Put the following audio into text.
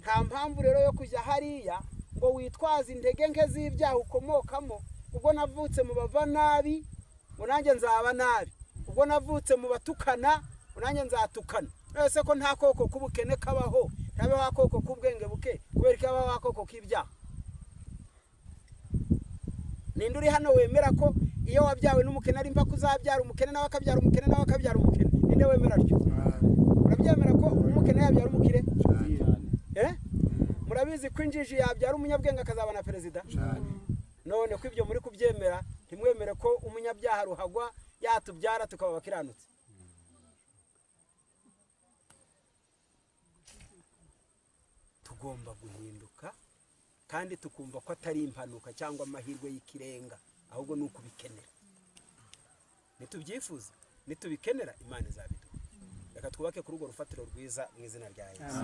Nta mpamvu rero yo kujya hariya ngo witwaze intege nke z'ibyaha ukomokamo. Ubwo navutse mu bava nabi, ngo nanjye nzaba nabi. Ubwo navutse mu batukana, ngo nanjye nzatukana. None ko nta koko k'ubukene kabaho, ntabeho akoko k'ubwenge buke, kubera ko habaho akoko k'ibyaha? Ninde uri hano wemera ko iyo wabyawe n'umukene ari mpaka uzabyara umukene, nawe akabyara umukene, nawe akabyara umukene? Ninde wemera atyo? Urabyemera ko umukene yabyara umukire? Eh? Murabizi ko injiji yabyara umunyabwenge akazaba na perezida? None ko ibyo muri kubyemera, ntimwemere ko umunyabyaha ruhagwa yatubyara tukaba abakiranutsi? Tugomba guhinduka kandi tukumva ko atari impanuka cyangwa amahirwe y'ikirenga, ahubwo ni ukubikenera. Nitubyifuza, nitubikenera, Imana izabiduha. Reka twubake kuri urwo rufatiro rwiza mu izina rya Yesu.